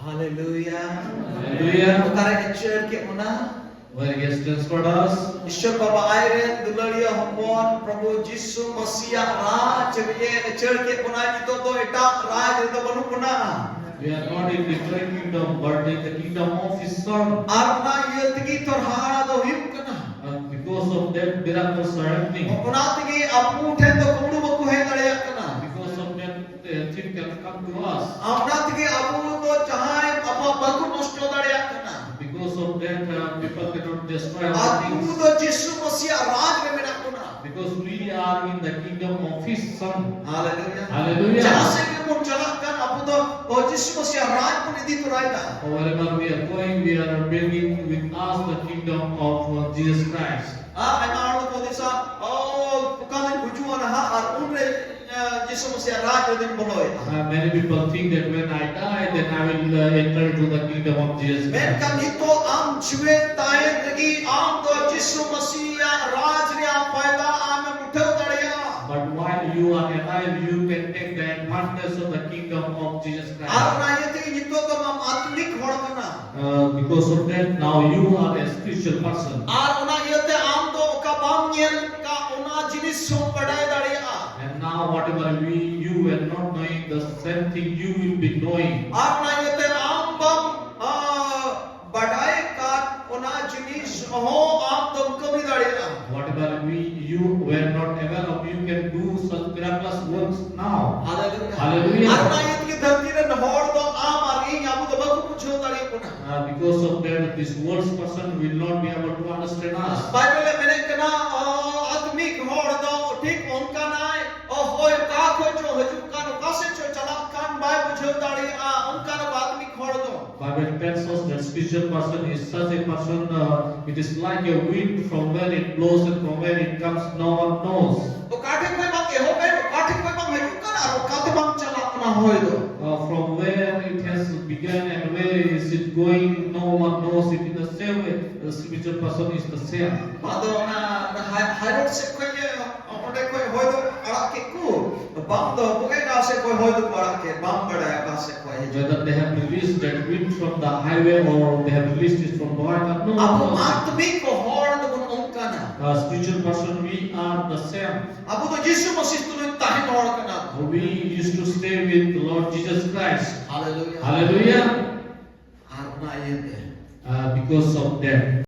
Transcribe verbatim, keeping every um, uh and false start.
Hallelujah. Hallelujah. ᱚᱠᱟᱨᱮ ᱮᱪᱟᱹᱲ ᱠᱮᱫ ᱵᱚᱱᱟ? Where he has transferred us. ᱤᱥᱚᱨ ᱵᱟᱵᱟ ᱟᱡᱨᱮᱱ ᱫᱩᱞᱟᱹᱲᱤᱭᱟᱹ ᱦᱚᱯᱚᱱ ᱯᱨᱚᱵᱷᱩ ᱡᱤᱥᱩ ᱢᱟᱥᱤᱭᱟᱜ ᱨᱟᱡᱽ ᱨᱮ ᱮᱪᱟᱹᱲ ᱠᱮᱫ ᱵᱚᱱᱟ᱾ ᱱᱤᱛᱚᱜ ᱫᱚ ᱮᱴᱟᱜ ᱨᱟᱡᱽ ᱨᱮᱫᱚ ᱵᱟᱹᱱᱩᱜ ᱵᱚᱱᱟ᱾ We are not in different kingdom, but in the kingdom of his son. ᱟᱨ ᱚᱱᱟ ᱤᱭᱟᱹ ᱛᱮᱜᱮ ᱛᱚ ᱦᱟᱦᱟᱲᱟ ᱫᱚ ᱦᱩᱭᱩᱜ ᱠᱟᱱᱟ᱾ And because of that miracles are happening. ᱚᱱᱟ ᱛᱮᱜᱮ ᱟᱵᱚ ᱴᱷᱮᱱ ᱫᱚ ᱠᱩᱢᱲᱩ ᱵᱟᱠᱚ ᱦᱮᱡ ᱫᱟᱲᱮᱭᱟᱜ ᱠᱟᱱᱟ᱾ Because of that, uh, thief can come to us. ᱚᱱᱟ ᱛᱮᱜᱮ ᱟᱵᱚ ᱫᱚ ᱡᱟᱦᱟᱸᱭ ᱟᱵᱚᱣᱟᱜ ᱵᱟᱠᱚ ᱱᱚᱥᱴᱚ ᱫᱟᱲᱮᱭᱟᱜ ᱠᱟᱱᱟ᱾ Because of that, uh, people cannot destroy our ᱟᱵᱚ things. ᱫᱚ ᱡᱤᱥᱩ ᱢᱟᱥᱤᱭᱟᱜ ᱨᱟᱡᱽ ᱨᱮ ᱢᱮᱱᱟᱜ ᱵᱚᱱᱟ᱾ Because we are in the kingdom of his son. Hallelujah. Hallelujah. ᱡᱟᱦᱟᱸ ᱥᱮᱫ ᱜᱮᱵᱚᱱ ᱪᱟᱞᱟᱜ ᱠᱟᱱ, ᱟᱵᱚ ᱫᱚ ᱚ, ᱡᱤᱥᱩ ᱢᱟᱥᱤᱭᱟᱜ ᱨᱟᱡᱽ ᱵᱚᱱ ᱤᱫᱤ ᱛᱚᱨᱟᱭᱮᱫᱟ᱾ Wherever we are going, we are bringing with us the kingdom of, uh, Jesus Christ. ᱟᱨ ᱟᱭᱢᱟ ᱦᱚᱲ ᱫᱚᱠᱚ ᱦᱩᱫᱤᱥᱟ, ᱚ, ᱚᱠᱟ ᱨᱤᱧ ᱜᱩᱡᱩᱜᱼᱟ ᱱᱟᱦᱟᱜ, ᱟᱨ ᱩᱱᱨᱮ ᱟ, ᱡᱤᱥᱩ ᱢᱟᱥᱤᱭᱟᱜ ᱨᱟᱡᱽ ᱨᱮᱫᱚᱧ ᱵᱚᱞᱚᱭᱮᱱᱟ᱾ Uh, many people think that when I die, then I will, uh, enter into the kingdom of Jesus Christ. ᱢᱮᱱᱠᱷᱟᱱ ᱱᱤᱛᱚᱜ ᱟᱢ ᱡᱤᱣᱮᱫ ᱛᱟᱦᱮᱱ ᱨᱮᱜᱮ ᱟᱢ ᱫᱚ ᱡᱤᱥᱩ ᱢᱟᱥᱤᱭᱟᱜ ᱨᱟᱡᱽ ᱨᱮᱭᱟᱜ ᱯᱷᱟᱭᱫᱟ ᱟᱢᱮᱢ ᱩᱴᱷᱟᱹᱣ ᱫᱟᱲᱮᱭᱟᱜᱼᱟ᱾ But while you are alive, you can take the advantage of the kingdom of Jesus R Christ. ᱚᱱᱟ ᱤᱭᱟᱹ ᱛᱮᱜᱮ ᱱᱤᱛᱚᱜ ᱫᱚ ᱟᱢ ᱟᱛᱢᱤᱠ ᱦᱚᱲ ᱠᱟᱱᱟ᱾ Uh, because of that, now you are a spiritual person. ᱟᱨ ᱚᱱᱟ ᱤᱭᱟᱹᱛᱮ ᱟᱢ ᱫᱚ ᱚᱠᱟ ᱵᱟᱢ ᱧᱮᱞ ᱠᱟᱜ ᱚᱱᱟ ᱡᱤᱱᱤᱥ ᱦᱚᱸ ᱵᱟᱰᱟᱭ ᱫᱟᱲᱮᱭᱟᱜᱼᱟ᱾ And now, whatever we, you were not knowing, the same thing you will be knowing. ᱟᱨ ᱚᱱᱟ ᱤᱭᱟᱹᱛᱮ ᱟᱢ ᱵᱟᱢ ᱟ, ᱵᱟᱰᱟᱭ ᱠᱟᱫ ᱚᱱᱟ ᱡᱤᱱᱤᱥ ᱦᱚᱸ ᱟᱢ ᱫᱚᱢ ᱠᱟᱹᱢᱤ ᱫᱟᱲᱮᱭᱟᱜᱼᱟ᱾ Whatever we, you were not aware of, you can do such miraculous works now. Hallelujah. Hallelujah. ᱟᱨ ᱚᱱᱟ ᱤᱭᱟᱹ ᱛᱮᱜᱮ ᱫᱷᱟᱹᱨᱛᱤ ᱨᱮᱱ ᱦᱚᱲ ᱫᱚ ᱟᱢ ᱟᱨ ᱤᱧ ᱟᱵᱚ ᱫᱚ ᱵᱟᱠᱚ ᱵᱩᱡᱷᱟᱹᱣ ᱫᱟᱲᱮᱭᱟᱜ ᱠᱟᱱᱟ᱾ Uh, because of that, this world's person will not be able to understand us. Bible ᱮ ᱢᱮᱱᱮᱫ ᱠᱟᱱᱟ, ᱚ, ᱟᱛᱢᱤᱠ ᱦᱚᱲ ᱫᱚ ᱴᱷᱤᱠ ᱚᱱᱠᱟᱱᱟᱭ, ᱚ, ᱦᱚᱭ ᱚᱠᱟ ᱠᱷᱚᱡ ᱪᱚ ᱦᱤᱡᱩᱜ ᱠᱟᱱ, ᱚᱠᱟ ᱥᱮᱫ ᱪᱚ ᱪᱟᱞᱟᱜ ᱠᱟᱱ, ᱵᱟᱭ ᱵᱩᱡᱷᱟᱹᱣ ᱫᱟᱲᱮᱭᱟᱜᱼᱟ, ᱚᱱᱠᱟᱱ ᱟᱛᱢᱤᱠ ᱦᱚᱲ ᱫᱚ᱾ Bible tells us that spiritual person is such a person, uh, it is like a wind, from where it blows and from where it comes, no one knows. ᱚᱠᱟ ᱴᱷᱮᱱ ᱠᱷᱚᱡ ᱵᱟᱝ ᱮᱦᱚᱵ ᱮᱱ, ᱚᱠᱟ ᱴᱷᱮᱱ ᱠᱷᱚᱡ ᱵᱟᱝ ᱦᱤᱡᱩᱜ ᱠᱟᱱ ᱟᱨ ᱚᱠᱟᱛᱮ ᱵᱟᱝ ᱪᱟᱞᱟᱜ ᱠᱟᱱᱟ ᱦᱚᱭ ᱫᱚ᱾ Uh, from where it has begun and where is it going, no one knows it. In the same way, the spiritual person is the same. ᱟᱫᱚ ᱚᱱᱟ, ᱚᱱᱟ ᱦᱟᱭ-, ᱦᱟᱭ ᱨᱳᱰ ᱥᱮᱫ ᱠᱷᱚᱡ ᱜᱮ, ᱚᱸᱰᱮ ᱠᱷᱚᱡ ᱦᱚᱭ ᱫᱚ ᱟᱲᱟᱜ ᱠᱮᱫ ᱠᱚ, ᱵᱟᱝ ᱫᱚ ᱵᱚᱜᱮ ᱚᱠᱟ ᱥᱮᱫ ᱠᱷᱚᱱ ᱦᱚᱭ ᱫᱚᱠᱚ ᱟᱲᱟᱜ ᱠᱮᱫ, ᱵᱟᱢ ᱵᱟᱲᱟᱭᱟ ᱚᱠᱟ ᱥᱮᱫ ᱠᱷᱚᱱ ᱦᱤᱡᱩᱜ᱾ Whether they have released that wind from the highway or they have released it from Bohai Katnu. ᱟᱵᱚ ᱟᱛᱢᱤᱠ ᱦᱚᱲ ᱫᱚᱵᱚᱱ ᱚᱱᱠᱟᱱᱟ᱾ A spiritual person, we are the same. ᱟᱵᱚ ᱫᱚ ᱡᱤᱥᱩ ᱢᱟᱥᱤᱦ ᱛᱩᱞᱩᱡ ᱛᱟᱦᱮᱱ ᱦᱚᱲ ᱠᱟᱱᱟ᱾ We used to stay with the Lord Jesus Christ. ᱦᱟᱞᱮᱞᱩᱭᱟ᱾ Hallelujah. ᱟᱨ ᱚᱱᱟ ᱤᱭᱟᱹᱛᱮ Uh, because of that.